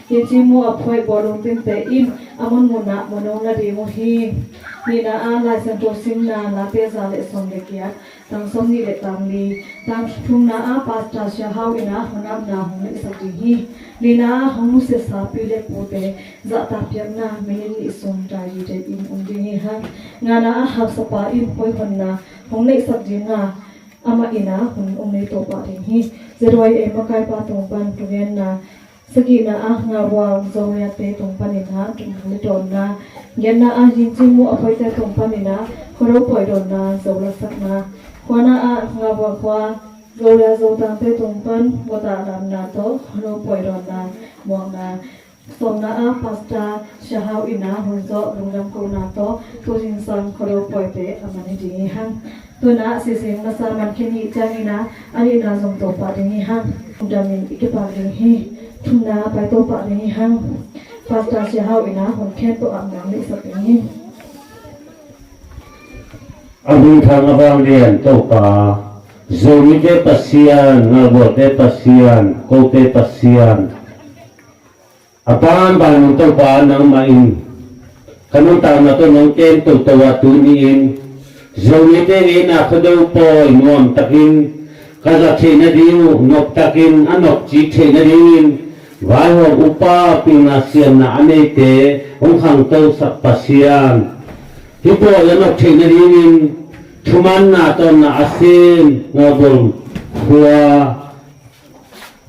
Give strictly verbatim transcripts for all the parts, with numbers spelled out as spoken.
Yin Ci Mu a phoih bawlung tinte in a munmun ah mu nung nading uh hi. Nihna ah Lai Siangtho simna, Late za le sawm le giat, tang sawmnih le tang li. Tang thumna ah Pastor Sia Hau in ah hun apna hong neihsak ding hi. Lina ah hong nusiasa pi le pute zahtak piakna minit nih sung diary date in um ding hi hang. Ngana ah haksapa in phoihonna hong neihsak ding a, amah in ah hun hong nei tawh pah ding hi. Z Y A makaipa tung pan thugenna. Sagihna ah Ngaubual Zoria te tung panin ah tumhang le dawnna. Giatna ah Yin Ci Mu a phoihte tung panin ah Khuado pawi dawnna, Zo lasakna. Khuana ah Ngaubual khua Zoria Zotangte tung pan mawtah lamna tawh Khuado pawi dawnna, muakna. Sawmna ah Pastor Sia Hau in ah hun zawh lungdam kohna tawh tu zingsang Khuado pawite a man hi ding hi hang. Tuna sising masa man khin hi ciangin ah a nihna zong tawh pah ding hi hang. Lungdam in i kipak ding hi. Thumna pai tawh pah ding hi hang. Pastor Sia Hau in ah hun khempeuh ah nang neihsak ding hi. A hung thang a vanglian Topa, Zomite Pasian, Ngaubualte Pasian, kote Pasian, a banban in Topa nangmah in ka nuntakna tawh nong kem toto a tuni-in Zomite ngeina Khuado pawi nuamtakin ka zat theih nading uh noptakin a nopci theih nadingin vaihawm upa pilna siamna a neite hong khangtosak Pasian, hih pawi a nop theih nadingin thumanna tawnna a sem Ngaubual khua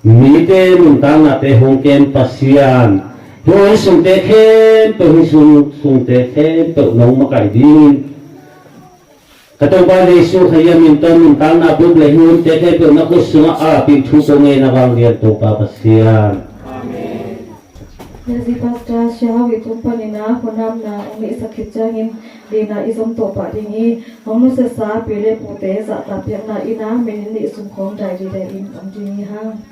mite nuntaknate hong kem Pasian, hih sungte khempeuh, hih sung, sungte khempeuh nong makaih dingin ka Topa Jesu Khazih min tawh nuntakna bup le hunte khempeuh na khut sungah aapih thu kong ngen a vanglian Topa Pasian. Amen. Nazi Pastor Sia Hau i tung panin ah hun apna hong neihsak khit ciangin lina i zom tawh pah ding hi. Hong nusiasa pi le pute zahtak piakna in ah minit nih sung khawng diary date in om ding hi hang.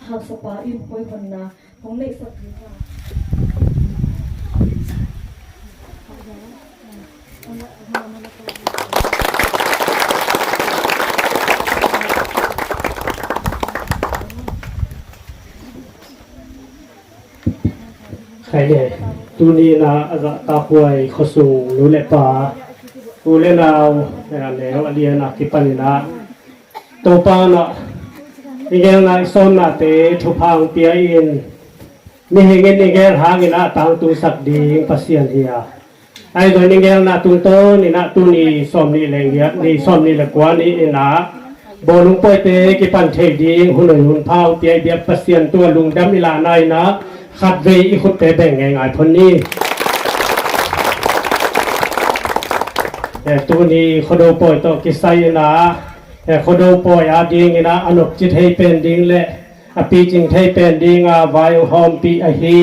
Haksapa in phoihonna hong neihsak ding a. Khai le, tuni in ah a zahtakhuai khuasung nu le pa, u le nau, a neu a lian a kipanin ah Topa in ah i geelna i sawmnate thupha hong pia-in, mihing in i geel hangin ah tangtungsak ding Pasian hi a, ahi zongin i geelna tungtawnin ah tuni sawmnih le giat ni, sawmnih le kua ni-in ah bawlung pawite kipan thei ding hun hoih hun pha hong pia i biak Pasian tungah lungdam i lahna in ah khatvei i khutte beng ngeingai phot ni. Eh, tuni Khuado pawi tawh kisai in ah, eh, Khuado pawi adingin ah a nopci thei pen ding le a picing thei pen ding a vai hong hawmpih ahi,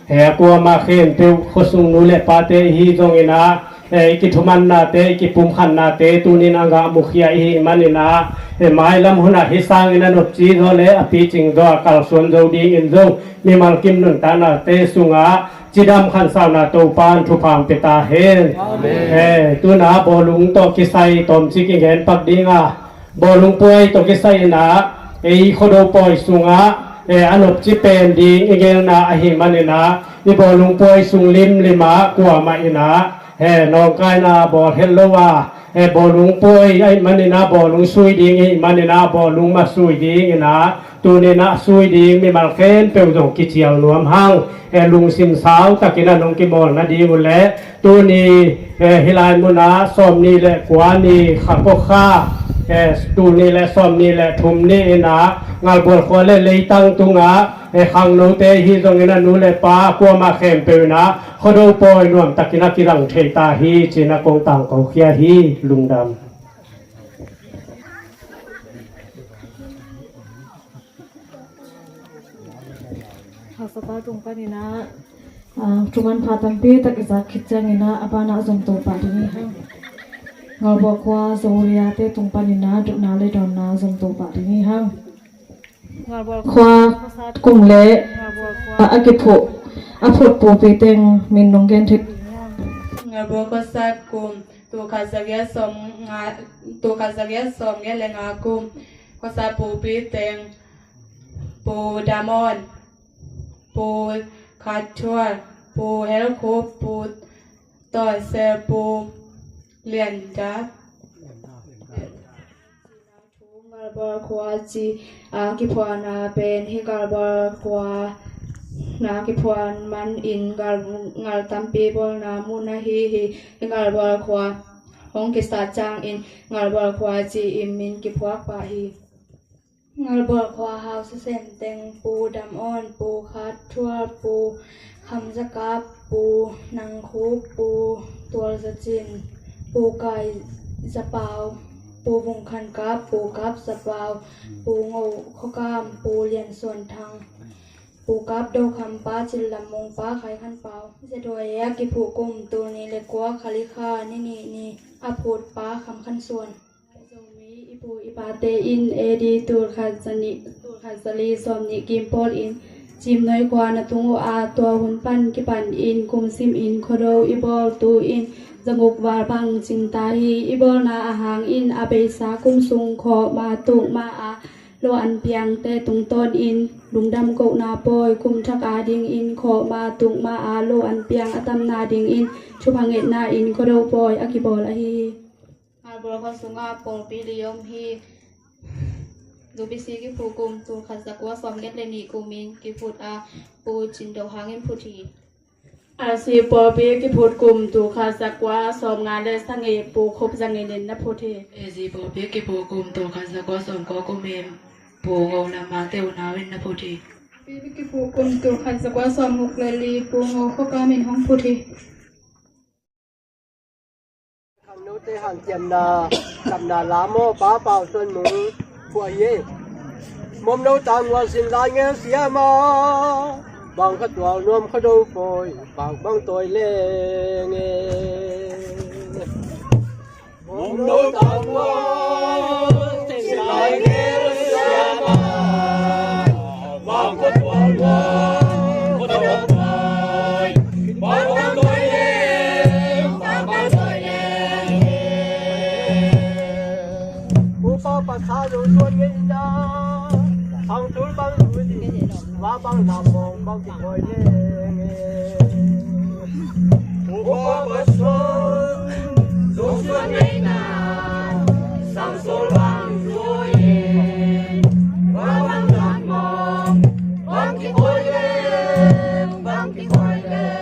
eh, kuamah khempeuh khuasung nu le pate ihi zongin ah, eh, i kithumannate, i kipumkhannate tunin a ngah mukhia ihih manin ah, eh, mailam hunah hih sangin a nopci zaw le a picing zaw a kalsuan zo dingin zong mimal kim nuntaknate sungah cidam khansauna Topa in thupha hong pia ta hen. Amen. Eh, tuna bawlung tawh kisai tawmcik i ngen pak ding a, bawlung pawi tawh kisai in ah ei Khuado pawi sungah, eh, a nopci pen ding i geelna ahih manin ah i bawlung pawi sung limlim ah kuamah in ah, eh, nawngkaina bawl het lo a, eh, bawlung pawi ahih manin ah bawlung sui ding ihih manin ah bawlung mah sui dingin ah tunin ah sui ding mimal khempeuh zong kicial nuam hang. Eh, lungsim sau takin ah nong kimawl nading uh leh tuni, eh, hih lai munah sawmnih le kua ni kha kua kha, eh, tul nih le sawmnih le thum ni-in ah Ngalbual khua le leitang tungah, eh, khangnote ihi zongin ah nu le pa kuamah khempeuh in ah Khuado pawi nuamtakin ah kilang thei ta hi ci-in ah kong tangko khia hi. Lungdam. Haksapa tung panin ah, ah, thuman pha tampi tak i zak khit ciangin ah a banah zom to pah ding hi hang. Ngalbual khua Zoria te tung panin ah dotna le dawnna zom to pah ding hi hang. Ngalbual khua Kong le a, a kiphuh a phut pupi teng min nong gen thei. Ngalbual khua Sat Kum tul khat za giat sawm nga, tul khat za giat sawm giat le nga kum. Khuasa Pu Pi Teng, Pu Dam Awn, Pu Khat Thual, Pu Hel Khup, Pu Tawn Sel, Pu Lian Dap. Ngalbual khua ci a kiphuanna pen hih ngalbual khua na kiphuan man in ngal, ngal tampi bawlna mun ahi hi. Hih ngalbual khua hong kisat ciangin ngalbual khua ci in min kiphuak pah hi. Ngalbual khua hausa sem teng Pu Dam Awn, Pu Khat Thual, Pu Kham Za Kap, Pu Nang Khup, Pu Tual Za Cin, Pu Kai Za Pau, Pu Vung Khan Kap, Pu Kap Za Pau, Pu Ngo Khaw Kam, Pu Lian Suan Thang, Pu Kap Do Kham, Pa Cin Lam Mung, Pa Khai Khan Pau. Za Duai a kiphuh kum tul nih le kua, Khalikha ni nih ni a phut Pa Kham Khan Suan. Zomi i pu i pate in A D tul khat za nih, tul khat za li sawm nih kim pawl in Cimnuai khua na tung uh a, tua hun pan kipan in kum sim in Khuado i bawl tu in za guk val bang cing ta hi. I bawlna a hang in a beisa kum sung khawh ma tuk ma a lo an piangte tungtawn in lungdam kohna pawi, kum thak a ding in khawh ma tuk ma a lo an piang a tamna ding in thupha ngetna in Khuado pawi a kibawl ahi hi. Ngalbual khua sungah pawlpi li om hi. Zubisi kiphuh kum tul khat za kua sawm giat le nih kum in kiphut a, Pu Cin Do Hang in phut hi. A C pawlpi kiphuh kum tul khat za kua sawm nga le sagih, Pu Khup Za Ngin in na phut hi. A C pawlpi kiphuh kum tul khat za kua sawm kua kum in Pu Ngo Nam Mang Te Un Hau in na phut hi. Pawlpi kiphuh kum tul khat za kua sawm guk le li, Pu Ngo Khaw Kam in hong phut hi. Khangnote hanciamna, sapna lam aw, Pa Pau Suan Mung khua hi. Momno tang ua sin lai ngel siama, bang kha tual nuam kha do pawi, bang bang tawi leng e. Momno tang ua sin lai ngel siama, bang kha tual nuam kha do pawi, bang bang tawi leng, bang bang tawi leng. Upa pasa lo suan ngei na, sang tul bang lu di, wa bang lam mong bang ki koi leng. Upa pasa lo suan ngei na, sang tul bang lu di, wa bang lam mong bang ki koi leng, bang ki koi leng.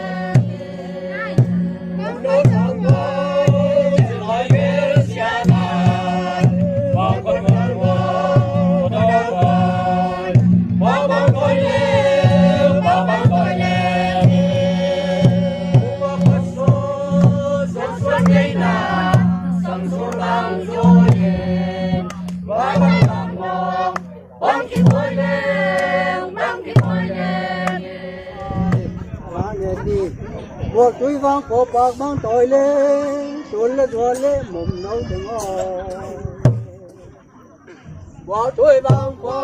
Bang ki koi leng, bang ki koi leng. Bang ngen ni. Buak tui bang ko pak bang tawi leng, tul le zual le mom no teng aw. Buak tui bang ko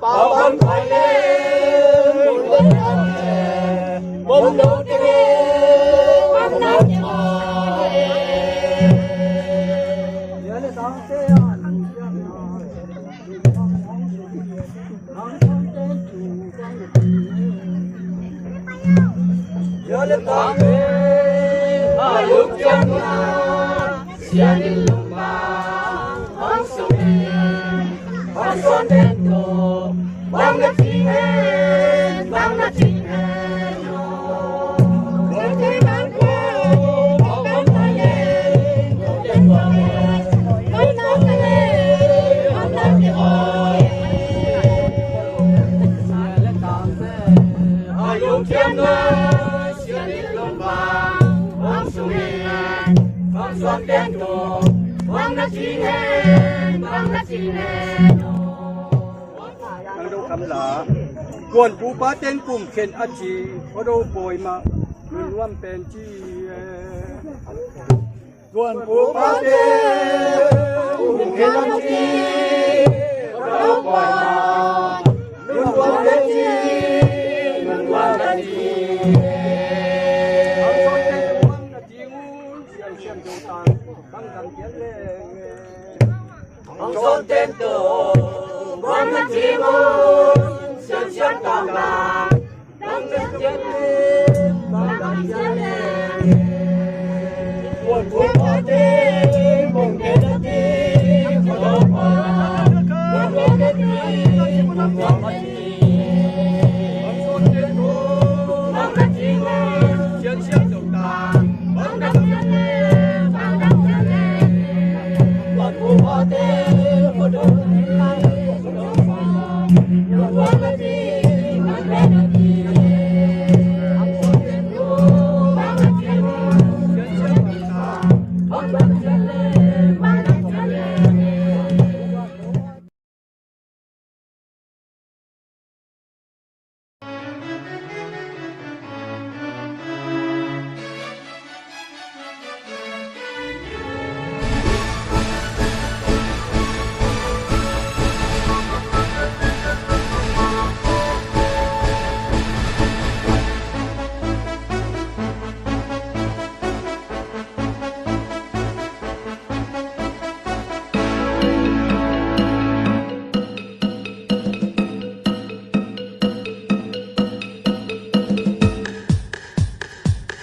pak bang tawi leng, tul le zual le mom no teng aw. Mom no teng aw. Ya le tang te a. Nang do kam la. Tuanpupa ten kum khen a ci, Khuado pawi mah nuam pen ci e. Tuanpupa ten kum khen a ci, Khuado pawi mah nuam pen ci, nuam pen ci e. Ang son ten nuam na ci ngun, siang siang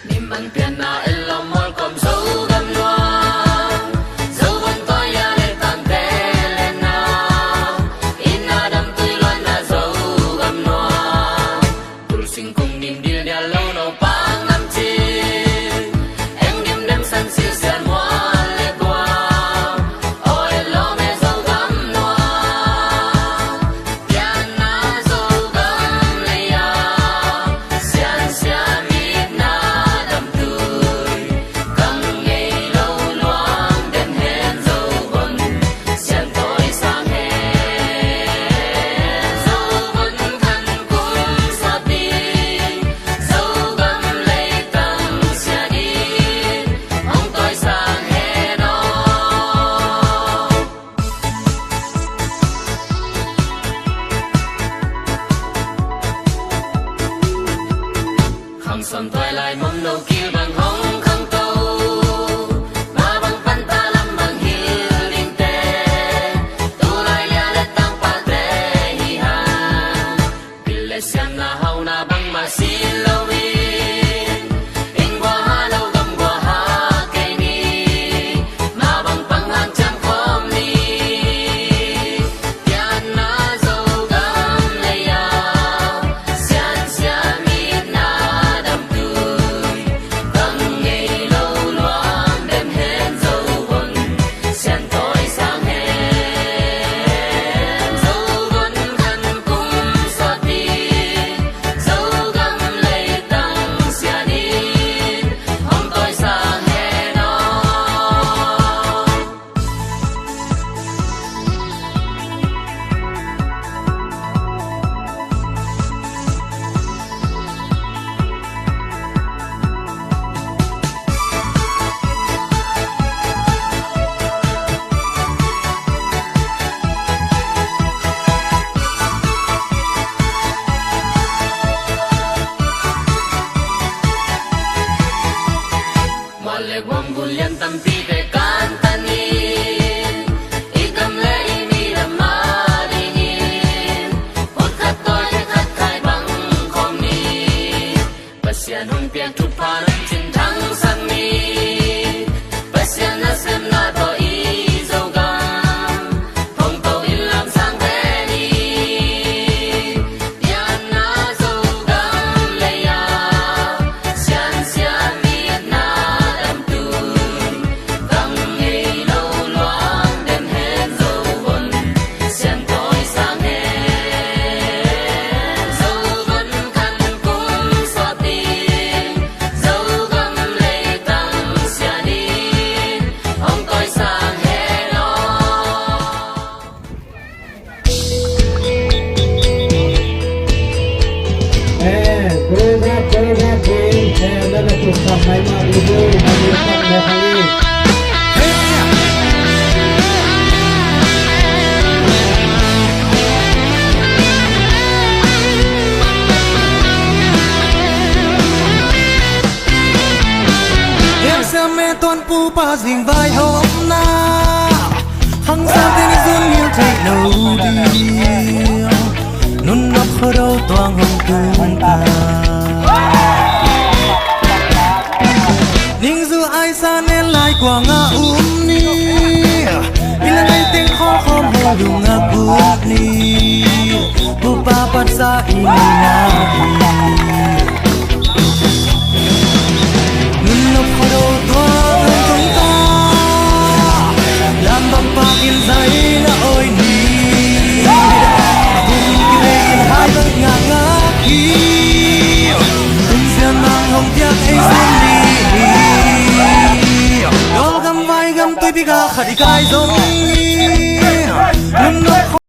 Mimang pianna ellawm mualkom Zogam nuam, Zovon tawi a le tangte lenna, inn a damtui luanna Zogam nuam. Tul singkung nim dil dial lo no pang nam ci, eng dim dem san sil sial mual le guam. Oi lo me Zogam nuam, pianna Zogam lei a, siansia mitna damtui. Kang ngei lo luang den hen Zovon, siantawi sang hen. Zovon khan kum sawt ding, Zogam leitang sia ding, hong tawi sang hen aw. Khang sawm tuai lai mom no kil bang hong khangto, ma bang panta lam bang hil dingte, tu lai lia le tangpate hi hang. Pil le siamna hauna bangmah sin lo in, inn gua ha lo gam gua ha kei ni, ma bang pang hanciam khawm ni. Pianna Zogam lei a, siansia mitna damtui. Kang ngei lo luang dem hen Zovon, siantawi sang hen. Zovon khan kum sawt ding, Zogam leitang sia ding, hong tawi sang hen aw. Mual le guam gun lian tampite kantan in, i gam le i mi lam a dingin, ut khat tawi khat khai bang khawm ni. Pasian hong piak thupha nang cin thangsak ni. Pasian nasepna tawh i Zogam hong to in lam sang ve ni. Pianna Zogam lei a, siansia mitna damtui. Kang ngei lo luang dem hen Zovon, siantawi sang hen. Zovon khan kum sawt ding, Zogam leitang sia ding, hong tawi sang hen aw. Tuanpupa zing vaihawmna, hangsan teng zun ngil theih lo Nunop Khuado tuang hong tung ta. Ningzu aisa nen lai kuang a um ni. Ila nai teng khawkhawm hong dung a kut ni. Pupa patsa i nai na hi. Nunop Khuado tuang hong tung ta. Lam bang pakin zai na oi ni. Kum kile in hai bang ngak ngak hi. Kum sian mang hong piak ei sun ni. Lawlgam vaigam tuipi ka khat i kai zong ni.